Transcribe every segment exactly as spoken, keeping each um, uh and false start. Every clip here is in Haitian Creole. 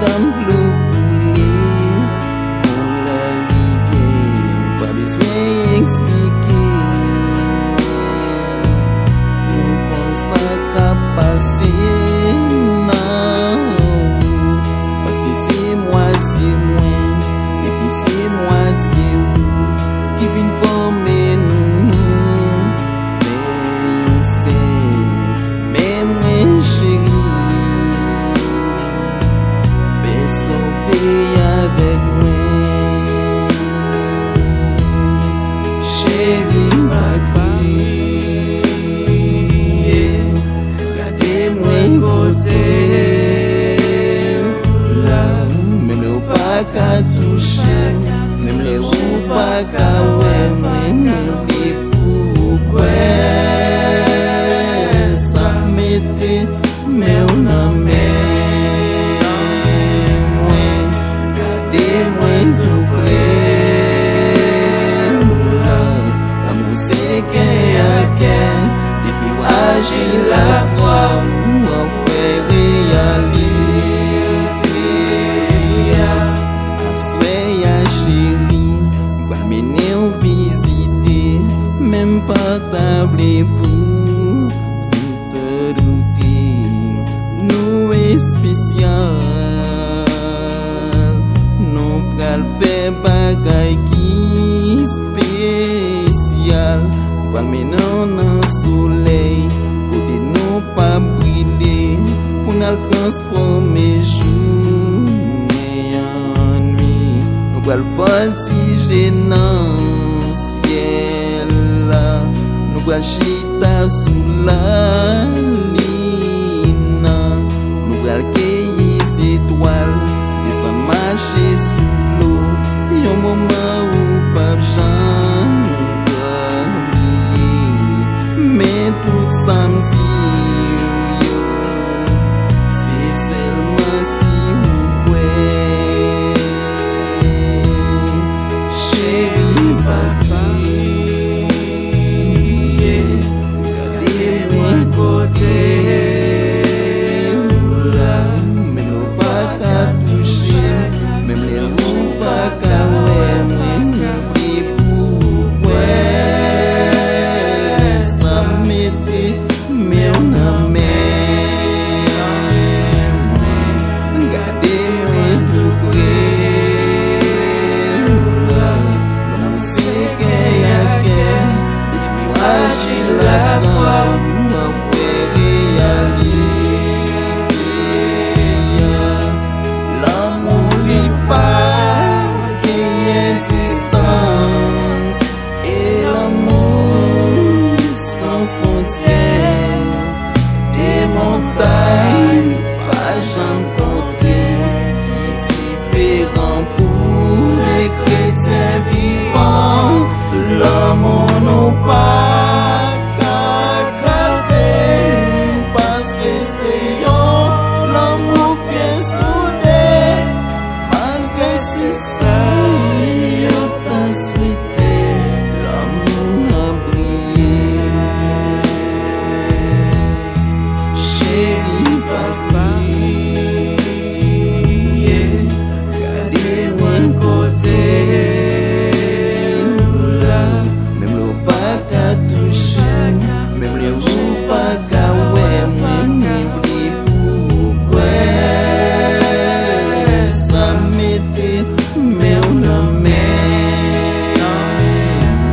Dlo koule kon larivyè, pa bezwen eksplike. Ou konn sa k ap pase nan wout, paske se mwatye mwen, epi se mwatye ou ki vin fòme nou. Fè yon sèl, men mwen cheri, fè sa w vle avèk mwen. Cheri, pa kriye, gade mwen kote w la. Menm lè w pa ka touche m, menm lè ou pa ka wè mwen, mwen vle pou ou kwè sa. Mete men w nan men mwen, gade mwen tou pre w la. Lanmou se kè a kè, depi w aji lafwa, w ap wè reyalite a. Aswè a cheri, m pral mennen w vizite, men m pa ta vle pou ou doute. Nou espesyal, nou pral fè bagay ki espesyal. Pral mennen w nan solèy, kote nou p ap brile, pou n al transfòme jounen an nwit. Nou pral vòltije nan syèl la, nou pral chita sou lalin nan, nou pral keyi zetwal, desann mache sou dlo, yon moman ou p ap janm ka bliye. Men tout sa m di w yo, se sèlman si ou kwè. Cheri, pa kriye, gade mwen kote w la. Menm lè w pa ka touche m, menm lè ou pa ka wè mwen, mwen vle pou ou kwè sa. Mete men w nan men mwen, gade mwen tou pre w la. Lanmou se kè a kè, depi w aji lafwa, w ap wè reyalite a. Lanmou li pa genyen distans. E lanmou san fwontyè, de montay pa janm konte, ki diferan pou de kretyen vivan. Lanmou nou pa ka kraze, paske se yon lanmou k byen soude. Malgre si sa yo ta swete, lanmou n ap briye. Cheri, pa kriye, gade mwen kote w la. Menm lè w pa ka touche m, menm lè ou pa ka wè mwen, mwen vle pou ou kwè sa. Mete men w nan men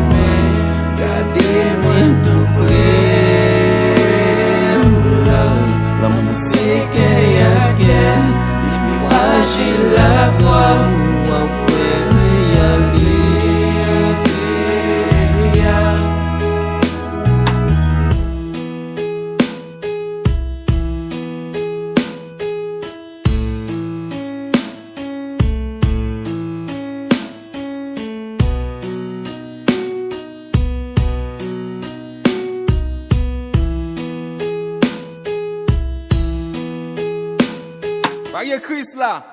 mwen, gade mwen tou pre w la. Lanmou se kè a kè, depi w aji lafwa, w ap wè reyalite a. Varye Kris la.